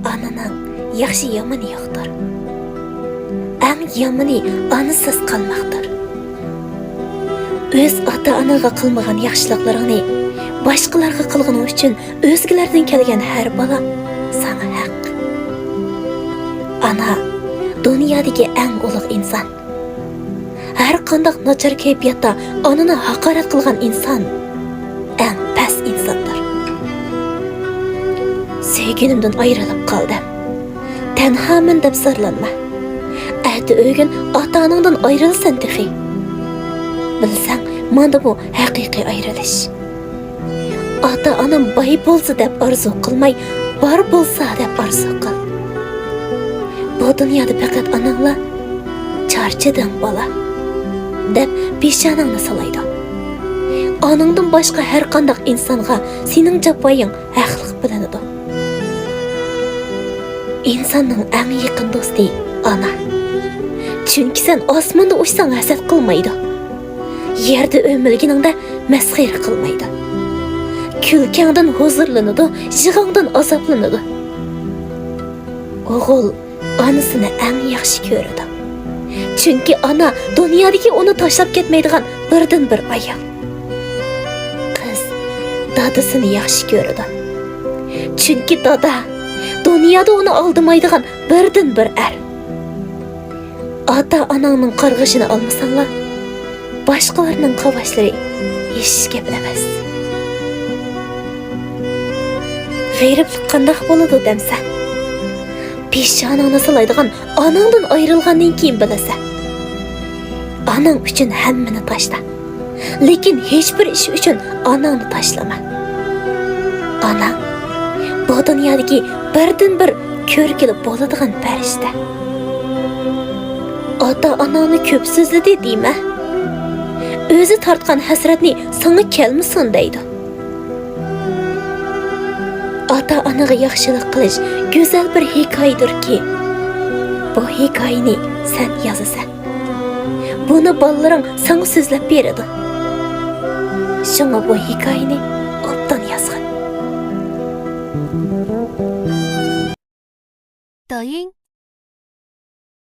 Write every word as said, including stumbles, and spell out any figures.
ئانىنىڭ ياخشى-يامىنى يوقتۇر. ئەڭ يامىنى ئانىسىز قالماقتۇر. ئۆز ئاتا-ئاناڭغا قىلمىغان ياخشىلىقلىرىڭنى باشقىلارغا قىلغىنىڭ ئۈچۈن ئۆزگىلەردىن كەلگەن ھەر بالا ساڭا ھەق. ئانا، دۇنيادىكى ئەڭ ئۇلۇغ ئىنسان. ھەر قانداق ناچار كەيپىياتتا ئانىنى ھاقارەت قىلغان ئىنسان ئەڭ پەس ئىنساندۇر. سۆيگىنىمدىن ئايرىلىپ قالدىم. تەنھامەن دەپ زارلانما. ئەتە ئۆگۈن ئاتا-ئاناڭدىن ئايرىلىسەن تېخى. بىلسەڭ، مانا بۇ ھەقىقىي ئايرىلىش. ئاتا-ئانام باي بولسا دەپ ئارزۇ قىلماي، بار بولسا دەپ ئارزۇ قىل. بۇ دۇنيادا پەقەت ئاناڭلا «چارچىدىڭ، بالا» دەپ پېشانەڭنى سىلايدۇ. ئاناڭدىن باشقا ھەر قانداق ئىنسانغا سېنىڭ جاپايىڭ ھەقلىق بىلىنىدۇ. ئىنساننىڭ ئەڭ يېقىن دوستى ئانا. چۈنكى سەن ئاسماندا ئۇچساڭ ھەسەت قىلمايدۇ. يەردە ئۆمىلىگىنىڭدە مەسخىرە قىلمايدۇ. كۈلكەڭدىن ھۇزۇرلىنىدۇ، يىغاڭدىن ئازابلىنىدۇ. ئوغۇل ئانىسىنى ئەڭ ياخشى كۆرىدۇ. چۈنكى ئانا دۇنيادىكى ئۇنى تاشلاپ كەتمەيدىغان بىردىنبىر ئايال. قىز دادىسىنى ياخشى كۆرىدۇ. چۈنكى دادا دۇنيادا ئۇنى ئالدىمايدىغان بىردىنبىر ئەر. ئاتا-ئاناڭنىڭ قارغىشىنى ئالمىساڭلار، باشقىلارنىڭ قاۋاشلىرى ھېچ گەپ ئەمەس. غېرىبلىق قانداق بولىدۇ دەمسەن؟ پېشانەڭنى سىلايدىغان ئاناڭدىن ئايرىلغاندىن كېيىن بىلىسەن. ئاناڭ ئۈچۈن ھەممىنى تاشلا. لېكىن ھېچبىر ئىش ئۈچۈن ئاناڭنى تاشلىما. ئاناڭ بۇ دۇنيادىكى بىردىنبىر كۆرگىلى بولىدىغان پەرىشتە. ئاتا-ئاناڭنى كۆپ سۆزلىدى دېمە. ئۆزى تارتقان ھەسرەتنى ساڭا كەلمىسۇن دەيدۇ. ئاتا-ئانىغا ياخشىلىق قىلىش گۈزەل بىر ھېكايىدۇركى، بۇ ھېكايىنى سەن يازىسەن. بۇنى بالىلىرىڭ ساڭا سۆزلەپ بېرىدۇ. شۇڭا بۇ ھېكايىنى ئوبدان يازغىن. دايىڭ